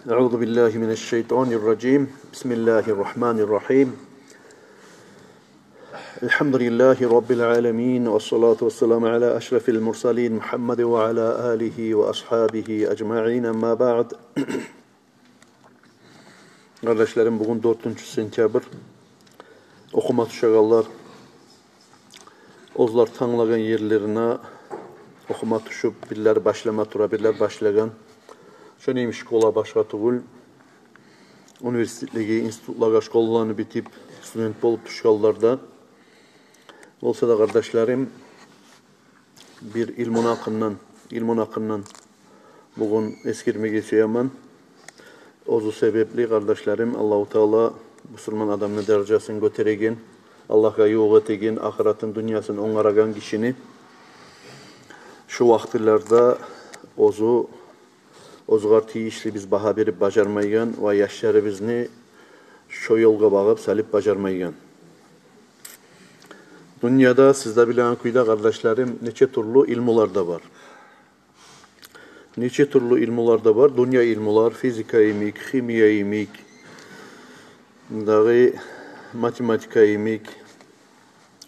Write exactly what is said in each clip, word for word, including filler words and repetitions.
أعوذ بالله من الشيطان الرجيم. بسم الله الرحمن الرحيم. الحمد لله رب العالمين، والصلاة والسلام على أشرف المرسلين محمد وعلى آله وأصحابه أجمعين. أما بعد. Къардашларым, бугюн дёртюнчю сентябрь. Охума тюшегенлер оьзлер танглагъан ерлерине охума тюшюп, бирлер башлама тура, бирлер башлагъан. Шону йимик школа башгъа тюгюл, университетлеге, институтлагъа, школаланы битип, студент болуп тюшгенлер де. Болса да, къардашларым, бир илмуну гьакъындан, илмуну гьакъындан бугюн эсгермеге сюемен. Оьзю себепли, къардашларым, Аллагьу Таала бусурман адамны даражасын гётереген, Аллагьгъа ювукъ этеген, ахыратын, дюньясын онгарагъан гишини шу вакътилерде оьзю, оьзюгъар тийишли биз багьа берип бажармайгъан ва яшларыбызны шо ёлгъа багъып салып бажармайгъан. Дюньяда, сиз де билеген кюйде, къардашларым, нече тюрлю илмулар да бар. Нече тюрлю илмулар да бар. Дюнья илмулар, физика йимик, химия йимик, дагъы математика йимик.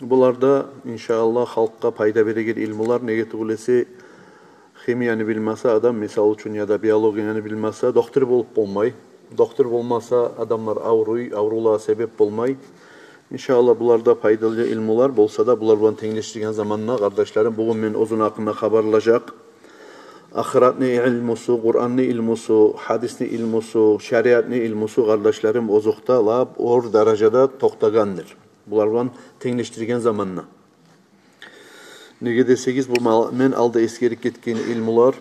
Булар да, иншааллагь, халкъгъа пайда береген илмулар. Неге тюгюл эсе, химияны билмесе адам, мисал учун, яда биологияны билмесе, доктор болуп болмай. Доктор болмаса, адамлар авруй, аврувлагъа себеп болмай. Иншааллагь, булар да пайдалы илмулар. Болса да, булар булан тенглешдирген заманда, къардашларым, бугюн мен оьзюню гьакъында хабарлажакъ. Ахыратны илмусу, Къуранны илмусу, гьадисни илмусу, шариатны илмусу, къардашларым, озокъда, лап оьр даражада токътагъандыр булар булан тенглешдирген заманда. Неге десегиз, бу ма-, мен алда эсгерип гетген илмулар,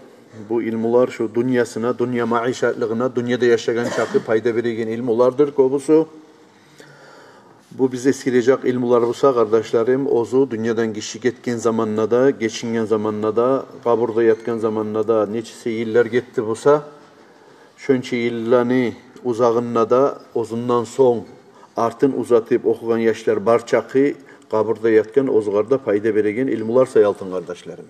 бу илмулар шу дюньясына, дюнья маишатлыгъына, дюньяда яшагъан чакъы пайда береген илмулардыр кёбюсю. Бу биз эсгережек илмулар буса, къардашларым, оьзю дюньядан гиши гетген заманда да, гечинген заманда да, къабурда ятгъан заманда да, нечесе йыллар гетди буса, шонча йылланы узагъында да оьзюнден сонг артын узатып охугъан яшлар бар чакъы, къабурда ятгъан оьзюгъар да пайда береген илмулар саялтын, къардашларым.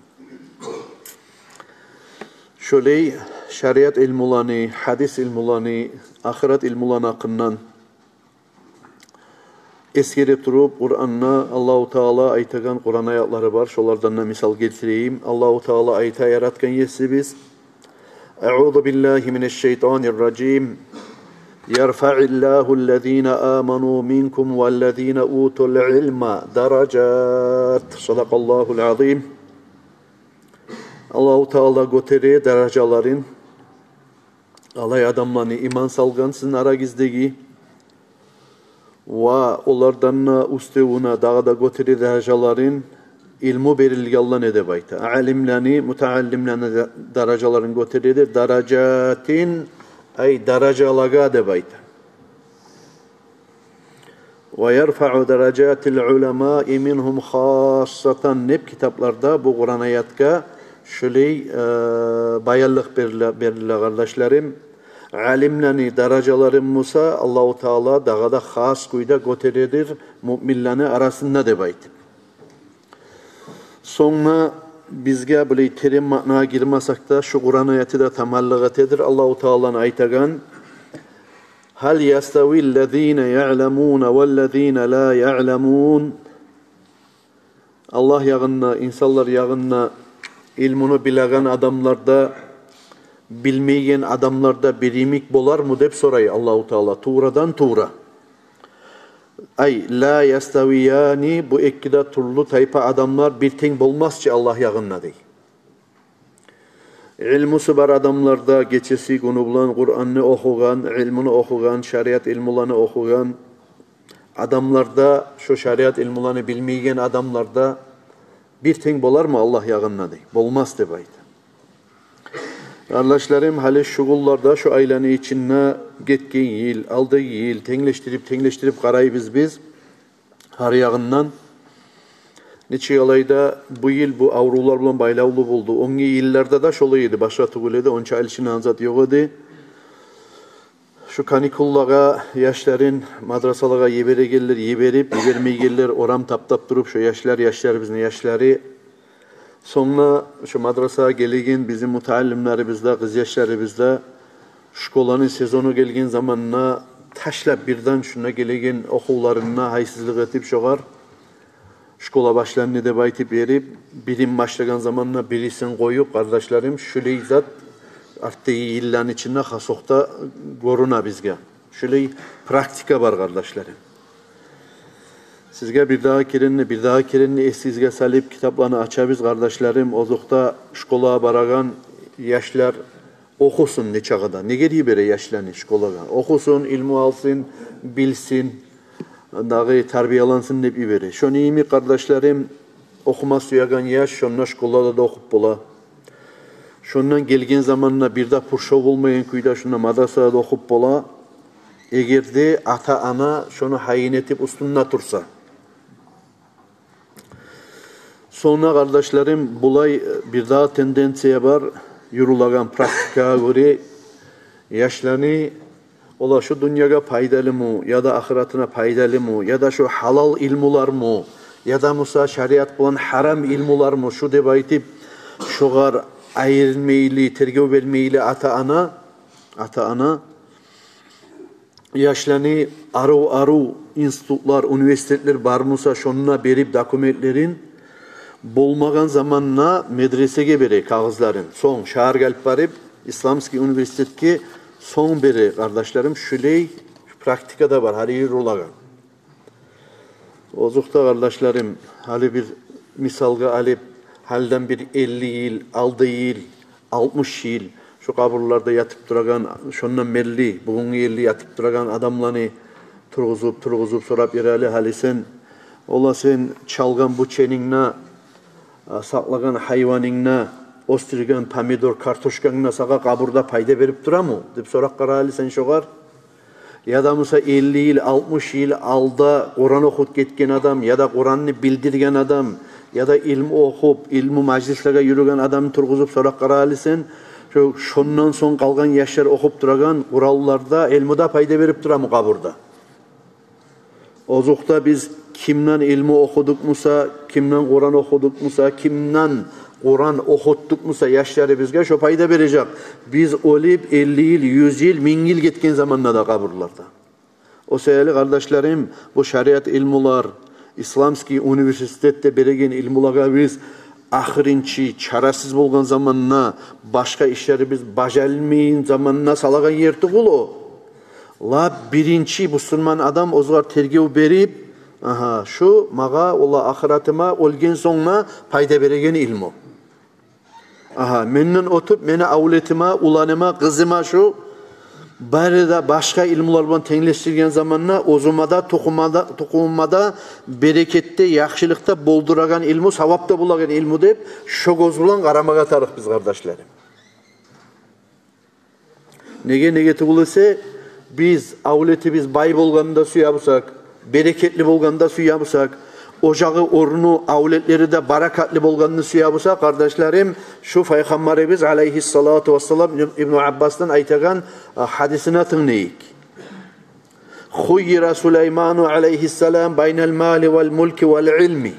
Шолай шариат илмуланы, гьадис илмуланы, ахырат илмуланы гьакъындан эсгере туруп, Къуранда Аллагьу Таала айтагъан Къуран аятлары бар. Шолардан да мисал гелтирейим. Аллагьу Таала айта, яратгъан Есибиз: أعوذ بالله من الشيطان الرجيم. يرفع الله الذين آمنوا منكم والذين أوتوا العلم درجات. صدق الله العظيم. Аллагьу Таала гётере даражаларын алай адамланы, иман салгъан сизин арагъыздагъы, ва олардан да уьстевюне дагъы да гётере даражаларын илму берилгенлени деп айта. Алимлени, мутааллимлени да-, даражаларын гётередир. Даражатин, ай, даражалагъа деп айта. ويرفع درجات العلماء منهم خاصة деп китапларда бу Къуран аятгъа шулай, э, баянлыкъ бериле, бериле, къардашларым. Алимлени даражаларын буса Аллагьу Таала дагъы да хас кюйде гётередир муъминлени арасында деп айтып. Сонг да бизге булай терен маънагъа гирмесек де, шу Къуран аяты да таманлыкъ этедир Аллагьу Тааланы айтагъан: هل يستوي الذين يعلمون والذين لا يعلمون. Аллагь ягъында, инсанлар ягъында илмуну билеген адамлар да, билмейген адамлар да бир йимик болармы деп сорай Аллагьу Таала, туврадан-тувра. Ай, لا يستويان, бу эки де тюрлю тайпа адамлар бир тенг болмас чы Аллагь ягъында, дей. Илмусу бар адамлар да, гечеси-гюню булан Къуранны охугъан, илмуну охугъан, шариат илмуланы охугъан адамлар да, шо шариат илмуланы билмейген адамлар да бир тенг болармы Аллагь ягъында, дей. Болмас деп айта. Къардашларым, гьали шу гюнлерде, шу айланы ичинде, гетген йыл, алдагъы йыл, тенглешдирип, тенглешдирип къарайбыз биз гьар ягъындан. Нечик алайда бу йыл бу аврувлар булан байлавлу болду. Оьнге йылларда да шолай эди, башгъа тюгюл эди, онча алышынагъан зат ёкъ эди. Шу каникуллагъа яшларын мадрасалагъа йиберегенлер йиберип, йибермейгенлер орам таптап туруп, шо яшлар, яшларыбызны яшлары. Сонг да шо мадрасагъа гелеген бизин мутааллимлерибиз де, къызъяшларыбыз да Школаны сезону гелген заманда ташлап бирден шунда гелеген охувларына гьайсызлыкъ этип шогъар, школа башланды деп айтып берип, бирин башлагъан заманда бирисин къоюп, къардашларым, шулай зат артдагъы йылланы ичинде хасокъда гёрюне бизге. Шулай практика бар, къардашларым. Сизге бирдагъы керен де, бирдагъы керен де эсигизге салып, китапланы ачабыз, къардашларым. Озокъда, школагъа барагъан яшлар охусун нечакъы да. Неге йибере яшланы школагъа? Охусун, илму алсын, билсин, дагъы тарбиялансын деп йибере. Шону йимик, къардашларым, охума сюеген яш шонда школада да охуп бола. Шондан гелген заманда бир де пуршав болмайгъан кюйде шунда мадрасада да охуп бола. Эгер де ата-ана шону гьайын этип уьстюнде турса. Сонг, къардашларым, булай, э, бирдагъы тенденция бар, юрюлеген практикагъа гёре, яшланы, олар шу дюньягъа пайдалымы, яда ахыратына пайдалымы, яда шу гьалал илмулармы, яда буса шариат булан гьарам илмулармы, шу деп айтып, шогъар айырмайлы, тергев бермейли ата-ана, ата-ана яшланы арив-арив институтлар, университетлер бар буса, шонда берип документлерин, болмагъан заманда медресеге бере кагъызларын. Сонг шагьаргъа алып барып, исламский университетге сонг бере, къардашларым, шулай практика да бар, гьали юрюлеген. Озокъда, къардашларым, гьали бир мисалгъа алып, гьалиден бир элли йыл, алты йыл, алтмыш йыл шу къабурларда ятып турагъан, шондан берли бугюнге ерли ятып турагъан адамланы тургъузуп, тургъузуп сорап берели: «Гьали сен, ола сен чалгъан бу ченингде, а, сакълагъан гьайванынгда, оьсдюрген помидор, картошкангда сагъа къабурда пайда берип турамы?» — деп сорап къара гьали сен шогъар. Яда буса элли йыл, алтмыш йыл алда Къуран охуп гетген адам, яда Къуранны билдирген адам, яда илму охуп, илму мажлислеге юрюген адамны тургъузуп сорап къара гьали сен, шо, шондан сонг къалгъан яшлар охуп турагъан Къуранларда, илмуда пайда берип турамы къабурда? Озокъда, биз кимден илму охудукъ буса, кимден Къуран охудукъ буса, кимден Къуран охутдукъ буса яшларыбызгъа, шо пайда бережек. Биз оьлюп элли йыл, юз йыл, минг йыл гетген заманда да къабурларда. О саялы, къардашларым, бу шариат илмулар, исламский университетде береген илмулагъа биз ахырынчы чарасыз болгъан заманда, башгъа ишлерибиз бажарылмайгъан заманда салагъан ер тюгюл о. Лап биринчи бусурман адам оьзюне тергев берип: «Агьа, шу магъа, ола, ахыратыма, оьлген сонг да пайда береген илму. Агьа, менден оьтюп, мени авлетиме, уланыма, къызыма шу бары да башгъа илмулар булан тенглешдирген заманда, оьзюме де, тухумума да, тухумума да берекет де, яхшылыкъ да болдурагъан илму, савап да болагъан илму», — деп, шо гёз булан къарамагъа тарыкъ биз, къардашларым. Неге, неге тюгюл эсе, биз авлетибиз бай болгъанны да сюе бусакъ, берекетли болгъанны да сюе бусакъ, ожагъы, орну, авлетлери де баракатлы болгъанны сюе бусакъ, къардашларым, шу Пайхаммарыбыз алайгьиссалату вассалам, Ибну Аббасдан айтагъан, а, гьадисине тынглайыкъ. «Хуййира Сулайману алайгьиссалам байнал мали вал мулки вал илми».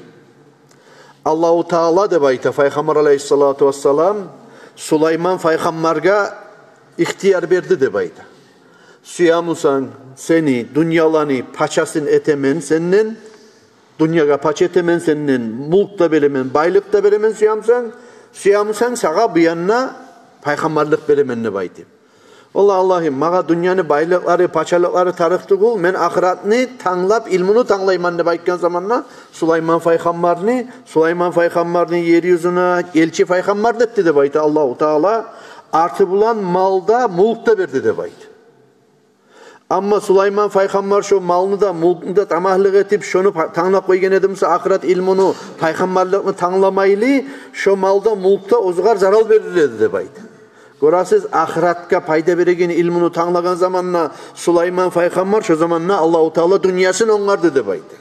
Аллагьу Таала, деп айта, Пайхаммар алайгьиссалату вассалам, Сулайман пайхаммаргъа ихтияр берди, деп айта. «Сюе бусанг, сени дюньяланы пачасын этемен сенден, дюньягъа пача этемен сенден, мулк да беремен, байлыкъ да беремен, сюе бусанг, сюе бусанг, сагъа бу янда пайхаммарлыкъ беремен», — деп айтып. «Валлагь, Аллагьым, магъа дюньяны байлыкълары, пачалыкълары тарыкъ тюгюл, мен ахыратны танглап, илмуну танглайман», — деп айтгъан заманда Сулайман пайхаммарны, Сулайман пайхаммарны ер юзюне элчи пайхаммар да этди, деп айта Аллагьу Таала, арты булан мал да, мулк да берди, деп айта. Амма Сулайман пайхаммар шо малны да, мулкну да тамагьлыкъ этип, шону па-, танглап къойгъан эди буса, ахырат илмуну, пайхаммарлыкъны тангламайлы, шо мал да, мулк да оьзюне зарал берир эди, деп айта. Гёресиз, ахыратгъа пайда береген илмуну танглагъан заманда Сулайман пайхаммар, шо заманда Аллагьу Таала дюньясын онгарды, деп айта.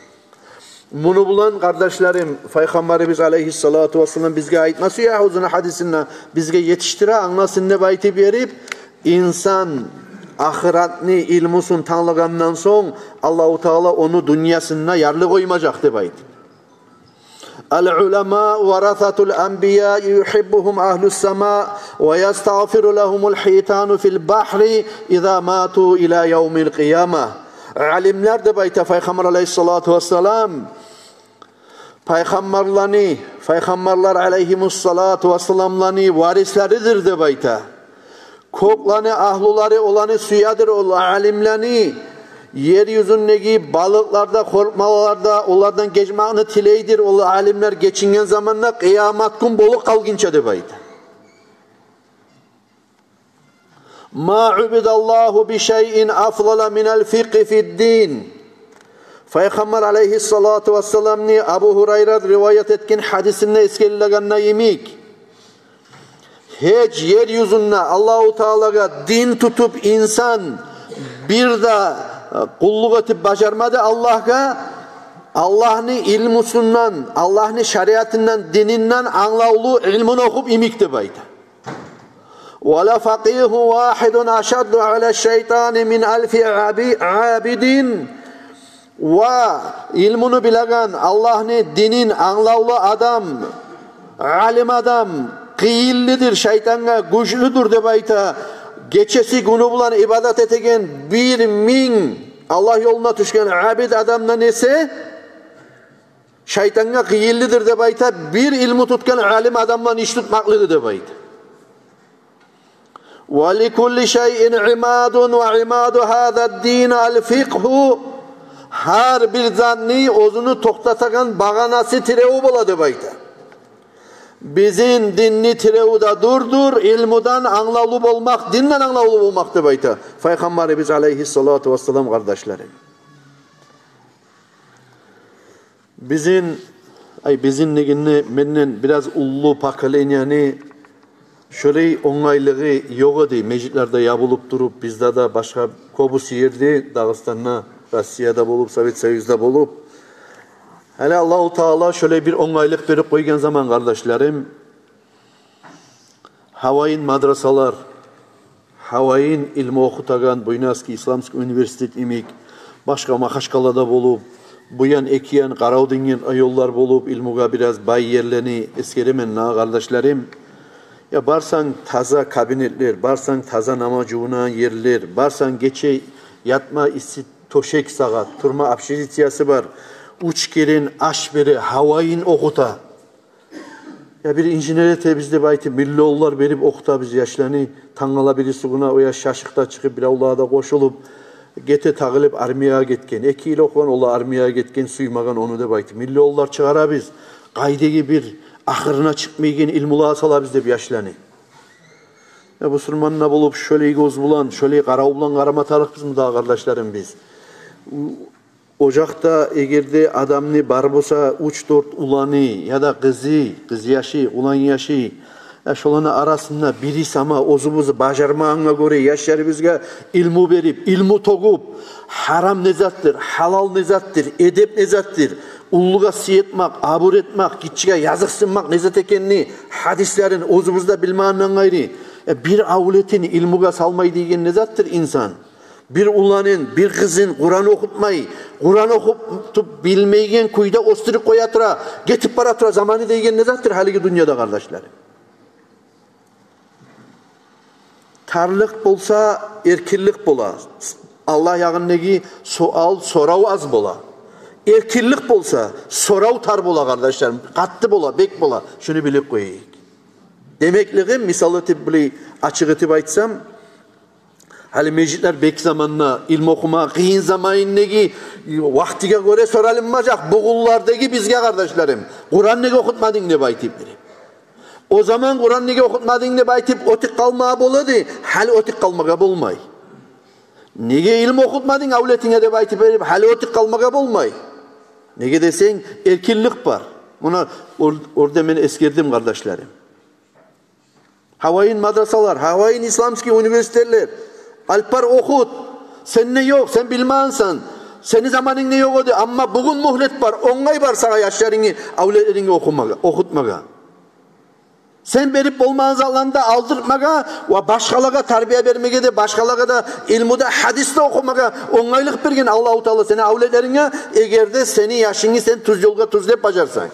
Муну булан, къардашларым, Пайхаммарыбыз алайгьиссалату вассалам бизге айтма сюе оьзюню гьадисинде, бизге етишдире, англасын деп айтып берип, инсан ахыратны илмусун танглагъандан сонг, Аллагьу Таала ону дюньясында ярлы къоймажакъ, деп айта. «Ал-уламау варасатул анбия, югьиббугьум агьлус сама». Ва ястагъфиру лагьумул гьитану фил багьри иза мату ила явмил къияма. Алимлер, деп айта Пайхаммар алайгьиссалату вассалам, пайхаммарланы, пайхаммарлар алайгьимуссалату вассаламланы варислеридир, деп айта. Кёклени агьлулары оланы сюедир, ол алимлени. Ер юзюндеги балыкълар да, къоркъмалар да олардан гечмекни тилейдир, ол алимлер гечинген заманда, къыямат гюн болуп къалгъынча, деп айта. Ма убидаллагьу би шайин афдала минал фикъгьи фиддин. Пайхаммар алайгьиссалату вассаламны Абу Гьурайра риваят этген гьадисинде эсгерилегенде йимик, гьеч ер юзюнде Аллагьу Таалагъа дин тутуп инсан бир де, э, къуллукъ этип бажармады Аллагьгъа, Аллагьны илмусундан, Аллагьны шариатындан, дининден англавлу илмуну охуп йимик, деп айта. Ва ла факъигьу вагьидун ашадду ала шайтани мин алфи аби-, абидин. Ва илмуну билеген, Аллагьны динин англавлу адам, алим адам къыйынлыдыр, шайтангъа гючлюдюр, деп айта, гечеси-гюню булан ибадат этеген бир минг Аллагь ёлуна тюшген абид адамдан эсе шайтангъа къыйынлыдыр, деп айта, бир илму тутгъан алим адамдан иш тутмакълыгъы, деп айта. Ва ли кулли шайин имадун ва имаду гьаза дин ал фикъгьу. Гьар бир затны оьзюню токътатагъан багъанасы, тиревю бола, деп айта. Бизин динни тиревю де дурдур илмудан англавлу болмакъ, динден англавлу болмакъ, деп айта Пайхаммарыбыз алайгьиссалату вассалам, къардашларым. Бизин, ай, бизин дегенде, менден бираз уллу поколенияны шолай онгайлыгъы ёкъ эди, межитлер де ябулуп туруп, бизде де, башгъа кёбюсю ерде, Дагъыстанда, Россияда болуп, Совет Союзда болуп. Гьали Аллагьу Таала шолай бир онгайлыкъ берип къойгъан заман, къардашларым, гьавайын мадрасалар, гьавайын илму охутагъан Буйнакский исламский университет йимик, башгъа Магьачкъалада болуп, бу ян, эки ян, Къаравдингент районлар болуп, илмугъа бираз бай ерлени эсгеремен дагъы, къардашларым. Я барсанг, таза кабинетлер, барсанг, таза намаз жувунагъан ерлер, барсанг, гече ятма исси тёшек сагъат, турма общежитиясы бар, уьч керен аш бере, гьавайын охута. Я бир инженер этебиз деп айтып, миллионлар берип охутабыз яшланы. Тангала бириси гюн о яш шашыкъ да чыгъып, биревлер де къошулуп, гете тагъылып армиягъа гетген. Эки йыл охугъан, олар армиягъа гетген, сюймеген ону деп айтып, миллионлар чыгъарабыз. Къайдагъы бир ахырына чыкъмайгъан илмулагъа салабыз деп яшланы. Я бусурман да болуп, шолай гёз булан, шолай къарав булан къарама тарыкъбызмы дагъы, къардашларым, биз? О якъда эгер де адамны бар буса уьч-дёрт уланы яда къызы, къыз яшы, улан яшы, я шоланы арасында бири сама оьзюбюз бажармагъангъа гёре яшларыбызгъа илму берип, илму тёгюп, гьарам не затдыр, гьалал не затдыр, эдеп не затдыр, уллугъа сый этмакъ, абур этмакъ, гиччиге языкъсынмакъ не зат экенни, гьадислерин оьзюбюз де билмегенден къайры, э, бир авлетин илмугъа салмай деген не затдыр инсан? Бир уланын, бир къызын Къуран охутмай, Къуран охутуп билмейген кюйде оьсдюрюп къоя тура, гетип бара тура заманы деген не затдыр гьалиги дюньяда, къардашларым? Тарлыкъ болса, эркинлик бола. Аллагь ягъындагъы суал, сорав аз бола. Эркинлик болса, сорав тар бола, къардашларым, къатты бола, бек бола. Шуну билип къояйыкъ. Демеклигим, мисал этип, булай ачыкъ этип айтсам, гьали межитлер бек заманда, илму охума къыйын заманындагъы вакътиге гёре соралынмажакъ бугюнлердеги бизге, къардашларым, Къуран неге охутмадынг деп айтып берип. О заман Къуран неге охутмадынг деп айтып оьтюп къалмагъа бола эди, гьали оьтюп къалмагъа болмай. Неге илму охутмадынг авлетинге деп айтып берип, гьали оьтюп къалмагъа болмай. Неге десенг, эркинлик бар. Муна ор-, орда мен эсгердим, къардашларым. Гьавайын мадрасалар, гьавайын исламский университетлер. Алып бар, охут. Сенде ёкъ, сен билмейсен. Сени заманынгда ёкъ эди, амма бугюн мюгьлет бар, онгай бар сагъа яшларынгны, авлетлерингни охумагъа, охутмагъа. Сен берип болмагъан затланы да алдыртмагъа ва башгъалагъа тарбия бермеге де, башгъалагъа да илмуда, гьадисде охумагъа онгайлыкъ берген Аллагьу Таала сени авлетлеринге, эгер де сени яшынгны сен тюз ёлгъа тюзлеп бажарсанг.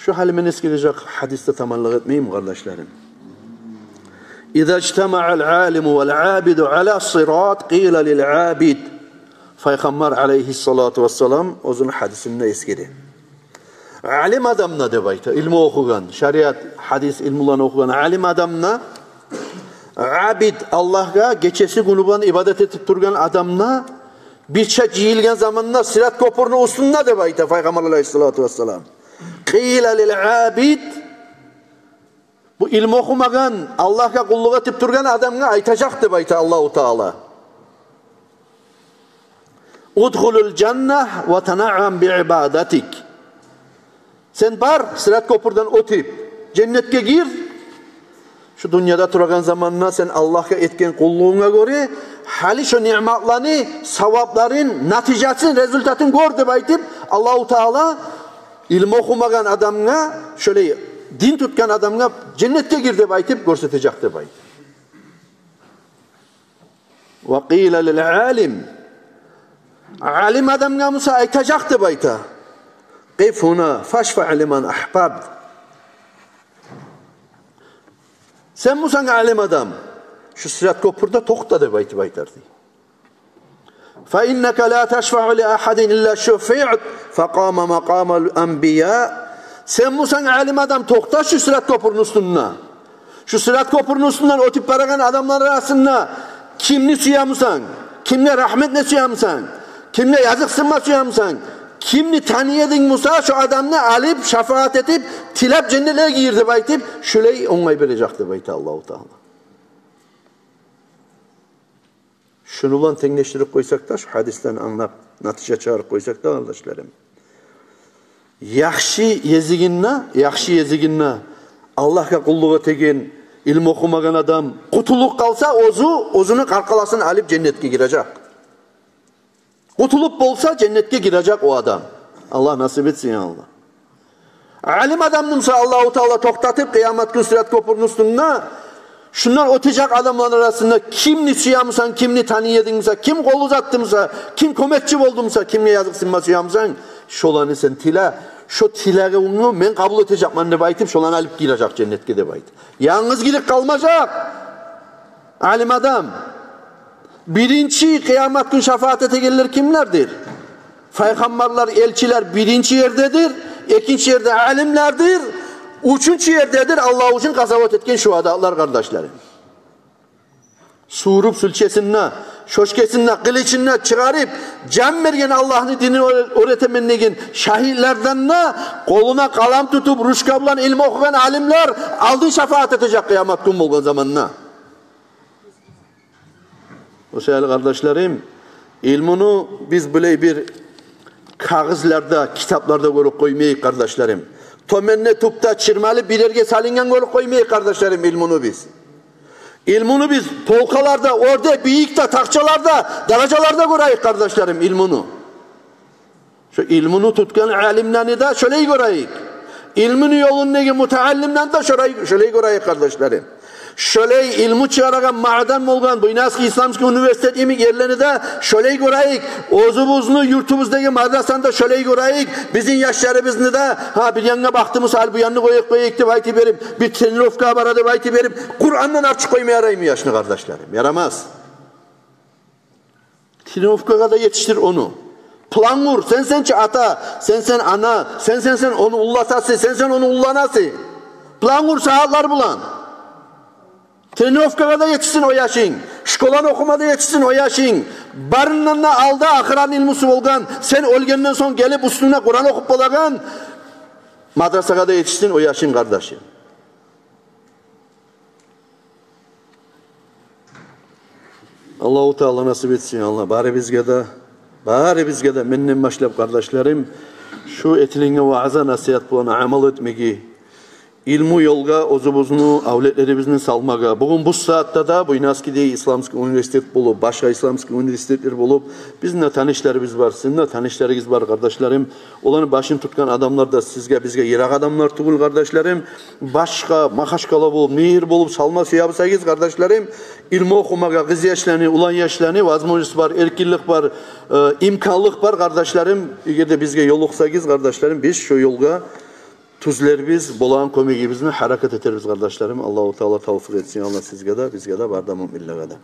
Шо гьали мен эсгережек гьадисде таманлыкъ этмейим, къардашларым. «Иза ижтамаъал алиму вал абиду ала сират, къила лил абид». Пайхаммар алайгьиссалату вассалам оьзюню гьадисинде эсгере. Алим адамны деп айта, илму охугъан, шариат, гьадис илмуланы охугъан алим адамны, абид, Аллагьгъа гечеси-гюню булан ибадат этип тургъан адамны бирче жыйылгъан заманда Сират кёпюрню уьстюнде деп айта Пайхаммар алайгьиссалату вассалам. Къила лил абид. Бу илму охумагъан, Аллагьгъа къуллукъ этип тургъан адамгъа айтажакъ деп айта Аллагьу Таала. Удхулул жанна ва танаам би ибадатик. Сен бар, Сират кёпюрден оьтюп, женнетге гир. Шу дюньяда турагъан заманда сен Аллагьгъа этген къуллугъунга гёре, гьали шо ниъматланы савапларын, натижасын, результатын гёр деп айтып, Аллагьу Таала илму охумагъан адамгъа, шолай дин тутгъан адамгъа женнетге гир деп айтып гёрсетежек деп айта. Ва къила лил алим. Алим адамгъа буса айтажакъ деп айта. Къиф гьуна фашфаъ лиман агьбабт. Сен бусанг алим адам, шу Сират кёпюрде токъта деп айтып айтар дей. Фа иннака ла ташфаъу ли агьадин илла шуфиът, факъама макъамал анбия. Сен бусанг алим адам, токъта шу Сират кёпюрню уьстюнде. Шу Сират кёпюрню уьстюнден оьтюп барагъан адамлар арасында кимни сюе бусанг, кимге рагьмат этме сюе бусанг, кимге языкъсынма сюе бусанг, кимни таный эдинг буса, шо адамны алып, шафаат этип, тилеп, женнетлеге гир деп айтып, шолай онгай бережек деп айта Аллагьу Таала. Шуну булан тенглешдирип къойсакъ да, шу гьадисден англап, натижа чыгъарып къойсакъ да, къардашларым, яхшы езигинде, яхшы езигинде Аллагьгъа къуллукъ этеген, илму охумагъан адам къутулуп къалса, оьзю, оьзюню къаркъарасын алып женнетге гирежек. Къутулуп болса, женнетге гирежек о адам. Аллагь насип этсин, я Аллагь. Алим адамны буса Аллагьу Таала токътатып, къыямат гюн Сират кёпюрню уьстюнде, шундан оьтежек адамланы арасында кимни сюе бусанг, кимни таный эдинг буса, ким къол узатды буса, ким кёмекчи болду буса, кимге языкъсынма сюе бусанг, шоланы сен тиле, шо тилегингни мен къабул этежекмен деп айтып, шоланы алып гирежек женнетге деп айта. Янгыз гирип къалмажакъ алим адам. Биринчи къыямат гюн шафаат этегенлер кимлердир? Пайхаммарлар, элчилер биринчи ердедир, экинчи ерде алимлердир, уьчюнчю ердедир Аллагь учун къазават этген шугьадалар, къардашларым. Сувуруп сюлчесин де, шёшкесин де, къылычын да чыгъарып, жан берген, Аллагьны динин оьр-, оьр этемен деген шагьитлерден де, къолуна къалам тутуп, ручка булан илму охугъан алимлер алдын шафаат этежек къыямат гюн болгъан заманда. О саялы, къардашларым, илмуну биз булай бир кагъызларда, китапларда гёрюп къоймайыкъ, къардашларым. Тёменде, тюпде чырмалып, бир ерге салынгъан гёрюп къоймайыкъ, къардашларым, илмуну биз. Илмуну биз толкъаларда, оьрде, бийикде, такъчаларда, даражаларда гёрейик, къардашларым, илмуну. Шо илмуну тутгъан алимлени де шолай гёрейик. Илмуну ёлундагъы мутааллимлени де шолай, шолай гёрейик, къардашларым. Шолай илму чыгъарагъан маъдан болгъан Буйнакский исламский университет йимик ерлени де шолай гёрейик. Оьзюбюзню юртубуздагъы мадрасаны да шолай гёрейик. Бизин яшларыбызны да, гьа, бир янгъа бакъды буса, гьали бу янны къоюп къояйыкъ деп айтып берип, бир тренировкагъа бара деп айтып берип, Къурандан артыкъ къоймай яраймы яшны, къардашларым? Ярамас. Тренировкагъа да етишдир ону. План къур, сен, сен чи ата, сен, сен ана, сен, сен, сен ону уллатасы, сен, сен ону улланасы. План къур сагьатлар булан. Тренировкагъа да етишсин о яшынг, школаны охума да етишсин о яшынг. Барындан да алда ахырат илмусу болгъан, сен оьлгенден сонг гелип уьстюнге Къуран охуп болагъан мадрасагъа да етишсин о яшынг, къардашым. Аллагьу Таала насип этсин, Аллагь, барыбызгъа да, барыбызгъа да, менден башлап, къардашларым, шу этилинген ваъза-насигьат булан амал этмеге, илму ёлгъа оьзюбюзню, авлетлерибизни салмагъа. Бугюн бу сагьатда да Буйнакскийде исламский университет болуп, башгъа исламский университетлер болуп, бизин де танышларыбыз бар, сизин де танышларыгъыз бар, къардашларым. Оланы башын тутгъан адамлар да сизге, бизге йыракъ адамлар тюгюл, къардашларым. Башгъа Махачкъала болуп, не ер болуп салма сюе бусагъыз, къардашларым, илму охумагъа къыз яшланы, улан яшланы, возможность бар, эркинлик бар, э, имканлыкъ бар, къардашларым. Эгер де бизге ёлукъсагъыз, къардашларым, биз шо ёлгъа тюзлербиз, болагъан кёмегибизни гьаракат этербиз, къардашларым. Аллагьу Таала тавфикъ этсин, Аллагь сизге де, бизге де, бары да муъминлеге де.